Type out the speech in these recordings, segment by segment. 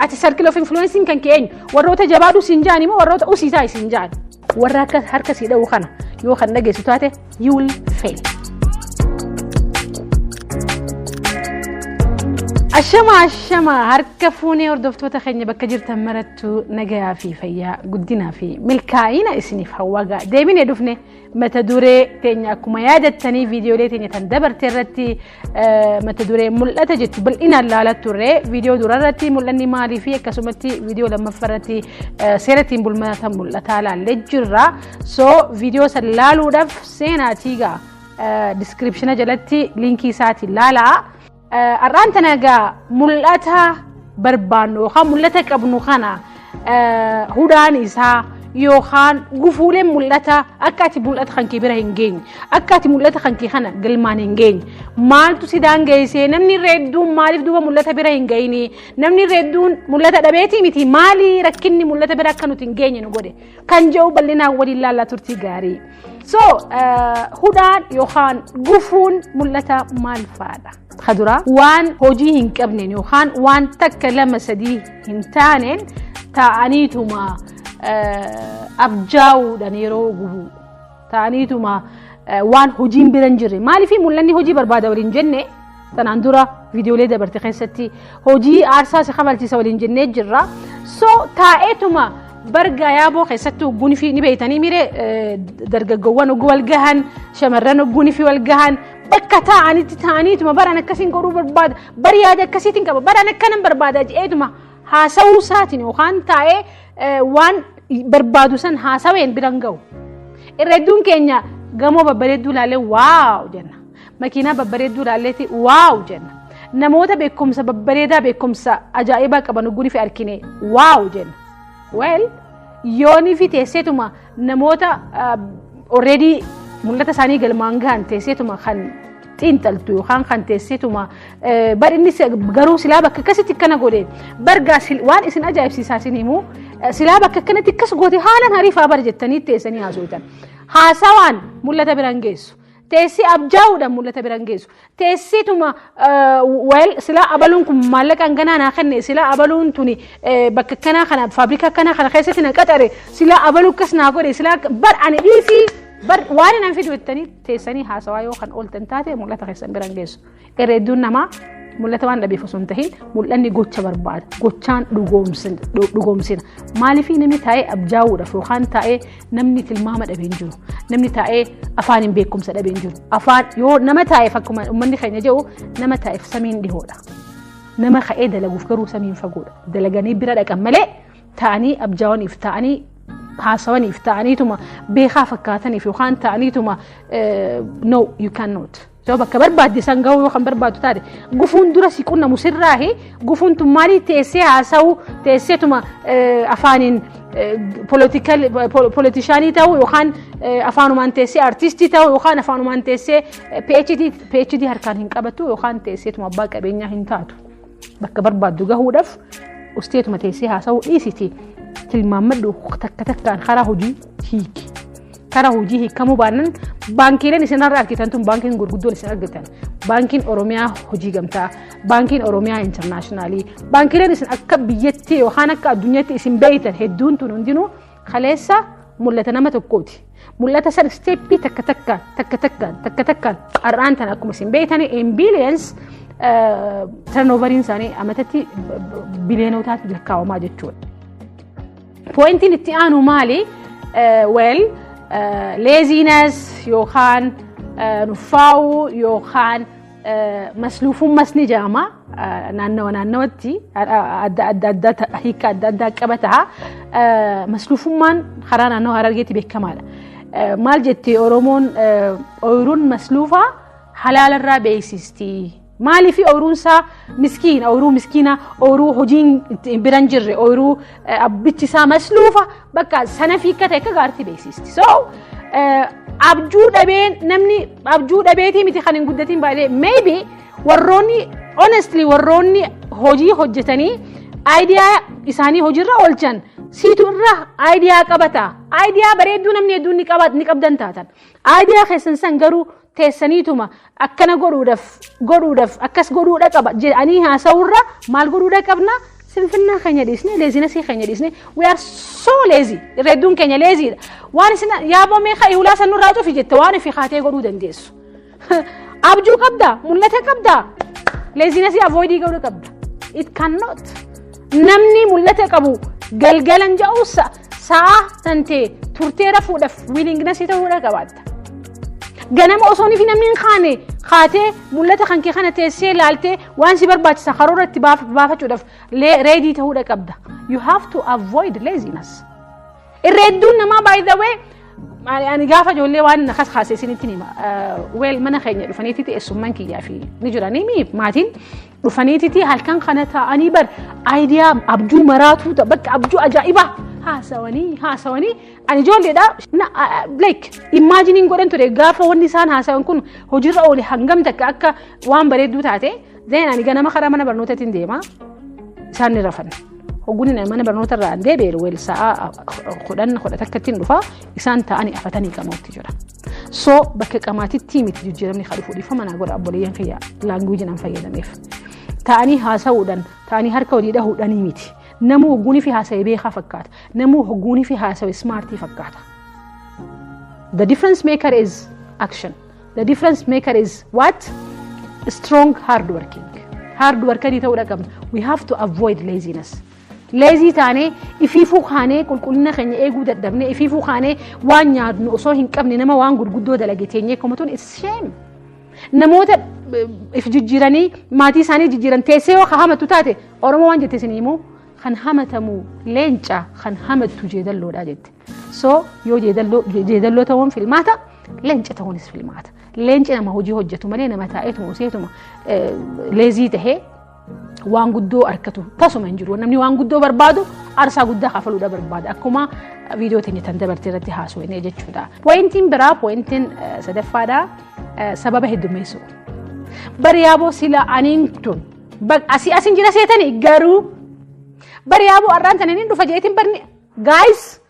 Ati circle of influence kan kee eenyu? Warroota jabaadhu siin ja'an immoo warroota usiisaa isin ja'an? Warra akka harka sii dha'u kana yoo kan dhageessu taate, you will fail. Ashama, ashama, harka fuunee hordoftoota keenya bakka jirtan marattuu nagayaa fi fayyaa, guddinaa fi milkaa'ina isiniif hawwagaa deebinee dhufne. Mata duree teenya akkuma yaadattanii viidiyoolee teenya tan dabarte irratti mata duree mul'ata jettu bal'inaan laalaa turre. Viidiyoo dura irratti mul'anni maalii fi akkasumatti viidiyoo lammaffaa irratti seera ittiin bulmaata mul'ataa laallee jirra. So viidiyoo san laaluudhaaf seenaatii gaa description jalatti liinkii isaatiin laalaa. Har'aan tana egaa mul'ata barbaannu yookaan mul'ata qabnu kana hudhaan isaa yookaan gufuuleen mul'ata akka ati mul'ata kan kee bira hin geenye, akka ati mul'ata kan kee kana galmaan hin geenye maaltu si daangeessee? Namni irra hedduun maaliif duuba mul'ata bira hin gahini? Namni irra hedduun mul'ata dhabeetii miti. Maali rakkinni mul'ata bira akka nuti hin geenye nu godhe kan jedhu bal'inaan waliin laallaa turtii gaarii. So hudhaan yookaan gufuun mul'ata maal fa'aadha? Kadura waan hojii hin qabneen yookaan waan takka, lama, sadii hin taaneen taa'aniituma abjaa'uudhaan yeroo gubuu, ta'aniituma waan hojiin bira hin jirre. Maaliif mul'anni hojii barbaada waliin jenne? Tanaan dura viidiyoolee dabarte keessatti hojii aarsaa si kafalchiisa waliin jennee jirra. So taa'eetuma barga yaaboo keessattuu ogguun fi ni beeytanii miree dargaggoowwan ogguu wal gahan, shamarran ogguun fi wal gahan, bakka taa'anitti taa'aniituma baran akkasiin godhuu barbaada, bari yaada akkasiitiin qaba, baran akkanan barbaada je'eetuma haasawuu isaatiin yookaan taa'ee waan barbaadu san haasaween biran ga'u. Irra hedduun keenya gamoo babbareedduu ilaallee "wow" jenna. Makiinaa babbareedduu ilaalleeti "wow" jenna. Namoota beekumsa babbareedaa, beekumsa ajaa'ibaa qaban ogguun fi argine "wow" jenna. Well, yoonii fi teesseetuma namoota already mul'ata isaanii galmaan gahan teesseetuma kan xiinxaltu yookaan kan teesseetuma bar inni garuu silaa bakka akkasitti akkana godhe bargaa waan isin ajaa'ibsiisaa isin himu, silaa bakka akkanatti akkas goote haalaan hariifaa bara jettanii teessanii haasoftan. Haasawaan mul'ata biraan geessu. Teessii abjaa'uudhaan mul'ata biraan geessu. Teessiituma well, silaa abaluun kun maallaqa hanganaa naa kenne, silaa abaluun tuni bakka akkanaa kana faabrikaa akkanaa kana keessatti na qaxare, silaa abaluu akkas naa godhe, silaa bar ani dhiisii bar waan nan fidu jettanii teessanii haasawaa yoo kan ooltan taate mul'ata keessan biraan geessu. Irra hedduun namaa mul'ata waan dhabeef osoo hin tahin mul'anni gocha barbaada. Gochaan dhugoomsina. Maaliif namni taa'ee abjaa'uudhaaf yookaan taa'ee namni tilmaama dhabee hin jiru. Namni taa'ee afaan hin beekumsa dhabee hin jiru. Afaan yoo nama taa'eef, akkuma uummanni keenya jedhu, nama taa'eef samiin dhihoodha. Nama ka'ee dalaguuf garuu samiin fagoodha. Dalaganii bira dhaqan malee ta'anii abjaa'aniif, ta'anii haasawaniif, ta'aniituma beekaa fakkaataniif yookaan ta'aniituma, no, you cannot. So bakka barbaadde san gahuu yoo kan barbaaddu taate, gufuun dura si qunnamu sirraahi. Gufuun tun maalii? Teessee haasa'uu, teesseetuma afaaniin politician ta'uu yookaan afaanumaan teessee artistii ta'uu yookaan afaanumaan teessee PhD harkaan hin qabattu yookaan teesseetuma abbaa qabeenyaa hin taatu. Bakka barbaaddu gahuudhaaf usteetuma teessee haasa'uu dhiisiti. Tilmaammadhu, takka takkaan karaa hojii hiiki. Karaa hojii hiikamuu baannan baankiileen isin har'a argitan tun, baankiin gurguddoon isin argitan, Baankiin Oromiyaa Hojii Gamtaa, Baankiin Oromiyaa International, baankiileen isin akka biyyatti yookaan akka addunyaatti isin beeytan hedduun tun hundinuu kaleessa mul'ata nama tokkooti. Mul'ata san step takka takkaan, takka takkaan, takka takkaan har'aan tan akkuma isin beeytan in billions turnoveriin isaanii amatatti biliyoonotaatti lakkaa'amaa jechuudha. Pointiin itti aanu maali? Well, laziness yookaan nuffaa'uu yookaan masluufummas ni jedhama. Naannawa naannawatti adda adda addaa hiika adda addaa qabata. Masluufummaan karaa naannawa Harargeetti beekamaadha. Maal jetti Oromoon? Ooyiruun masluufaa halaalarraa beeksisti. Maaliif? Ooyiruun isaa miskiina, ooyiruu miskiina, ooyiruu hojiin bira hin jirre, ooyiruu abbichi isaa masluufa bakka sana fiikka ta'e akka gaariitti beeksisti. So abjuu dhabeen, namni abjuu dhabeetii miti kan hin guddatin baay'ee. Maybe warroonni, honestly, warroonni hojii hojjetanii idea isaanii hojiirra oolchan siitu irra idea qabata. Idea bareedduu namni hedduun ni qabdan taatan. Idea keessan san garuu teessaniituma akkana godhuudhaaf akkas godhuudha qaba jedhanii haasa'urra maal godhuudha qabna? Sinfinnaa keenya dhiisne, laziness keenya dhiisne. We are so lazy. Irra hedduun keenya lazydha. Waan isin yaaboo meeqa hulaa san nurraa cufi jette waan ifi kaatee godhuu dandeessu. Abjuu qabda, mul'ata qabda. Laziness avoid godhuu qabda. It cannot. Namni mul'ata qabu galgalan ja'u sa'a tantee turtee rafuudhaaf willingness ta'uudha qabaatta. Ganama osoo fi namni hin kaane kaatee mul'ata kan kee kana teessee laaltee waan si barbaachisa karoora itti baafachuudhaaf ready ta'uudha qabda. You have to avoid laziness. Irra hedduun namaa, by the way, ani gaafa ijoollee waan akkas kaasee isinitti hima. Well, mana keenya dhufaniititi eessummaan kiyyaa fi ni jiranii maatiin dhufaniititi halkan kana taa'anii bar idea abjuu maraatuu bakka abjuu ajaa'ibaa haasawanii haasawanii. Ani ijoolleedha, like imagineiin godhan ture gaafa wanni isaan haasawan kun hojiirra oole hangam takka akka waan bareedduu taate. Then ani ganama karaa mana barnootaatiin deema, isaan ni rafan. Hogguun mana barnoota irraa deebi'e, well, sa'a 10 11ttiin dhufa, isaan ta'anii afatanii qamootti jira. So bakka qamaatitti miti jijjiiramni kan dhufu. Dhiifama naa godha obboleeyyan kiyya, languageiin an fayyadameef. Ta'anii haasa'uudhaan, ta'anii harka walii dhahuudhaanii miti. Namuu hogguunii fi haasa'e beekaa fakkaata. Namuu hogguunii fi haasa'e smart fakkaata. The difference maker is action. The difference maker is what? Strong hard working. Hard workerii ta'uudha qabna. We have to avoid laziness. Lazy taanee ifiifuu kaanee qulqullina keenya eeguu dadhabnee, ifiifuu kaanee waan nyaannu osoo hin qabne nama waan gurguddoo dalage teenyee komatuun, it's shame. Namoota if jijjiiranii maatii isaanii jijjiiran teessee yoo hamatu taate, Oromoo waan jette isin immoo kan hamatamu leenca, kan hamattu jeedalloodha jette. So yoo jeedalloo ta'uun filmaata, leenca ta'uunis filmaata. Leenci nama hojii hojjetu malee nama taa'eetuma useetuma lazy tahee waan guddoo argatu tasuma hin jiru. Namni waan guddoo barbaadu aarsaa guddaa kafaluudha barbaada. Akkuma viidiyoo teenya tan dabarte irratti haasofne jechuudha. Pointiin biraa, pointiin sadaffaadha, sababa heddummeessu. Bari yaaboo sila aniin tun asii asin jira seetanii garuu bari yaaboo har'aan tana inni dhufa jeetiin barni. Guys,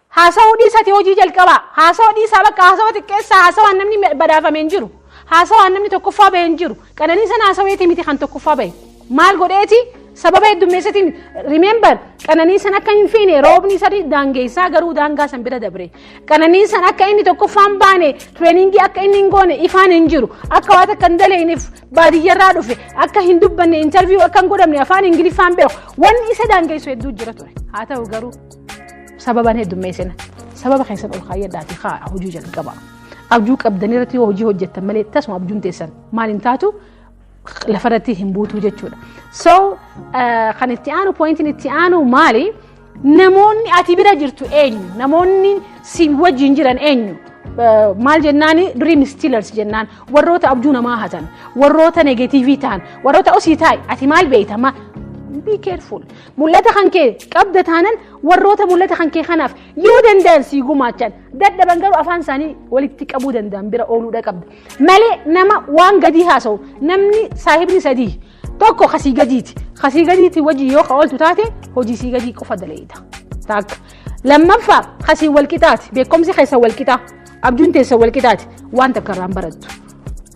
haasawuu dhiisati hojii jalqabaa. Haasawuu dhiisaa, bakka haasawaa xiqqeessaa. Haasawaan namni badhaafame hin jiru. Haasawaan namni tokkoffaa bahe hin jiru. Qananiisan haasaweeti miti kan tokkoffaa bahe. Maal godheeti? Sababa heddummeessatiin. Remember, Qananiisan akka hin fiine roobni sadi daangeessaa, garuu daangaa san bira dabre. Qananiisan akka inni tokkoffaan baane training akka inni hin goone ifaan hin jiru. Akka waan akka hin daleeniif baadiyyarraa dhufe, akka hin dubbanne, interview akka hin godhamne, afaan Ingiliffaan beeku, wanni isa daangeessu hedduu jira ture. Haa ta'u garuu sababan heddummeessina. Sababa keessan ol kaayyadhaati haa hojii jalqaba. Abjuu qabdan irratti yoo hojii hojjettan malee tasuma abjuun teessan maal hin taatu, lafarratti hin buutuu jechuudha. So kan itti aanu, pointiin itti aanu maali? Namoonni ati bira jirtu eenyu? Namoonni si wajjin jiran eenyu? Maal jennaani? Dream stealers jennaan warroota abjuu namaa hatan, warroota negative ta'an, warroota osii taa'i, ati maal beeyta, ma be careful. Mul'ata kan kee qabda taanan warroota mul'ata kan kee kanaaf yoo danda'an sii gumaachan, dadhaban garuu afaan isaanii walitti qabuu danda'an bira ooluudha qabda. Malee nama waan gadii haasa'u, namni saahibni sadii, tokko kasii gadiiti. Kasii gadiiti wajji yoo ka ooltu taate hojii sii gadii qofa daleeyita. Takka. Lammaffaa, kasii walqixaati. Beekumsi keessa walqixaa. Abjuun teessa walqixaati. Waan takka irraan barattu.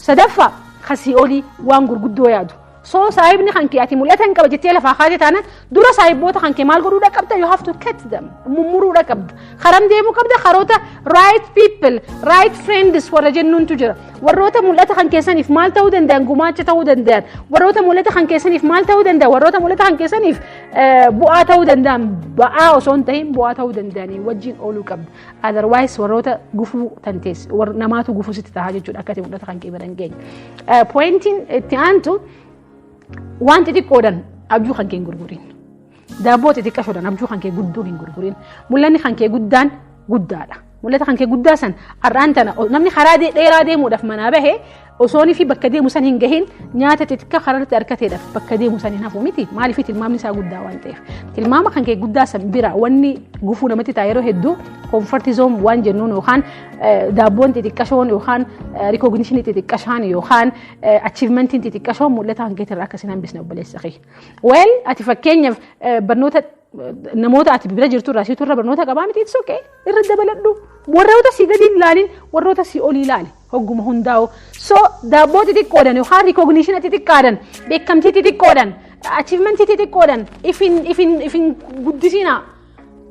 Sadaffaa, kasii olii waan gurguddoo yaadu. So saahibni kan kee ati mul'ata hin qaba jettee lafaa kaatee taanaan dura saahiboota kan kee maal godhuudha qabda? You have to cut them. Mummuruudha qabda. Karam deemuu qabda? Karoota right people, right friends warra jennuuntu jira. Warroota mul'ata kan keessaniif maal ta'uu danda'an, gumaacha ta'uu danda'an, warroota mul'ata kan keessaniif maal ta'uu danda'an, warroota mul'ata kan keessaniif bu'aa ta'uu danda'an, ba'aa osoo hin ta'in bu'aa ta'uu danda'anii wajjin ooluu qabda. Otherwise warroota gufuu tantees namaatu gufuu sitti tahaa jechuudha akka ati mul'ata kan kee bira hin geenye. Pointiin itti aantu, waan xixiqqoodhaan abjuu kan kee hin gurgurin. Daabboo xixiqqashoodhaan abjuu kan kee guddoo hin gurgurin. Mul'anni kan kee guddaan guddaadha. Mul'ata kan kee guddaa san har'aan tana namni karaa dheeraa deemuudhaaf manaa bahe osoonii fi bakka deemu san hin gahin nyaata xixiqqaa karaarratti argateedhaaf bakka deemu san hin hafu miti. Maaliif? Tilmaamni isaa guddaa waan ta'eef. Tilmaama kan kee guddaa san bira wanni gufuu namatti ta'a yeroo hedduu comfort zone waan jennuun yookaan daabboon xixiqqashoon yookaan recognition xixiqqashaan yookaan achievementiin xixiqqashoon mul'ata kan keetirraa akkasiin hambisne, obboleessa kee. Well, ati fakkeenyaaf barnoota namoota ati bira jirtu irraa siitu irra barnoota qabaa miti, it's okay, irra dabaladhu. Warroota si gadi ilaalin, warroota si olii ilaali hogguma hundaa'u. So daabboo xixiqqoodhaan yookaan recognition xixiqqaadhaan, beekamtii xixiqqoodhaan Achievementii xixiqqoodhaan ifin guddisinaa.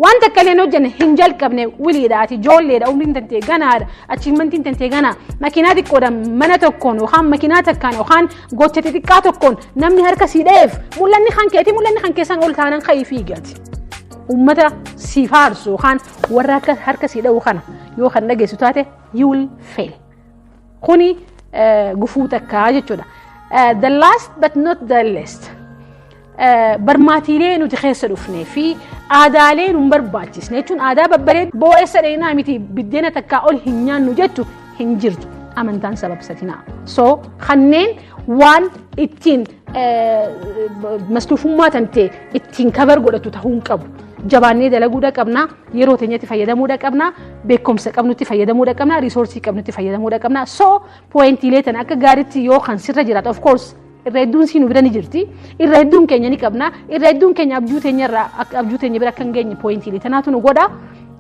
Waan takka illee hojjenne hin jalqabne wiliidha, ati ijoolleedha, umriin tantee ganaadha, achievementiin tantee ganaa. Makiinaa xiqqoodhaan, mana tokkoon yookaan makiinaa takkaan yookaan gocha xixiqqaa tokkoon namni harka sii dha'eef, mul'anni kan keeti, mul'anni kan keessan ol taanan ka'ii fiigati. Uummata si faarsu yookaan warra akka harka sii dha'u kana yoo kan dhageessu taate, you will fail. Kuni gufuu takkaa jechuudha. The last but not the least. Barmaatiilee nuti keessa dhufnee fi aadaalee nu barbaachisne jechuun aadaa babbareed boo'eessa dheenaa miti, biddeena takkaa ol hin nyaannu jettu hin jirtu, amantaan sababsatinaa. So kanneen waan ittiin masluufummaa tantee ittiin cover godhatu ta'uu hin qabu. Jabaannee dalaguudha qabna, yeroo teenyatti fayyadamuudha qabna, beekumsa qabnutti fayyadamuudha qabna, resourceii qabnutti fayyadamuudha qabna. So pointiilee tana akka gaariitti yoo kan sirra jiraatu, of course irra hedduun siin bira ni jirti, irra hedduun keenya ni qabna, irra hedduun keenya abjuu teenya irraa abjuu teenya bira akka hin geenye pointiilee tanaatu nu godha.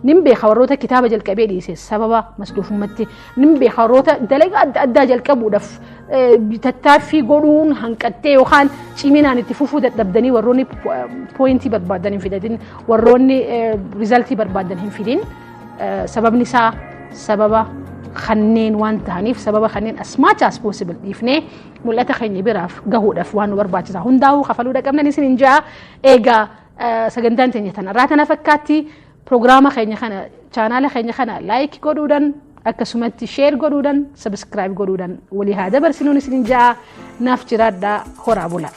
Nin beeka, warroota kitaaba jalqabee dhiise sababa masluufummatti nin beeka, warroota dalagaa adda addaa jalqabuudhaaf tattaaffii godhuun hanqattee yookaan ciminaan itti fufuu dadhabdanii, warroonni pointii barbaadan hin fidatin, warroonni resultii barbaadan hin fidin, sababni isaa sababa kanneen waan ta'aniif, sababa kanneen as much as possible dhiifnee mul'ata keenya biraaf gahuudhaaf waan nu barbaachisa hundaa'uu kafaluudha qabnan isin hin ja'a. Egaa sagantaan teenya tanarraa tana fakkaatti. Proogiraama keenya kana, chaanaala keenya kana like godhuudhaan, akkasumatti share godhuudhaan, subscribe godhuudhaan walii haa dabarsinuun isin ja'a. Naaf jiraadhaa, horaa bulaa.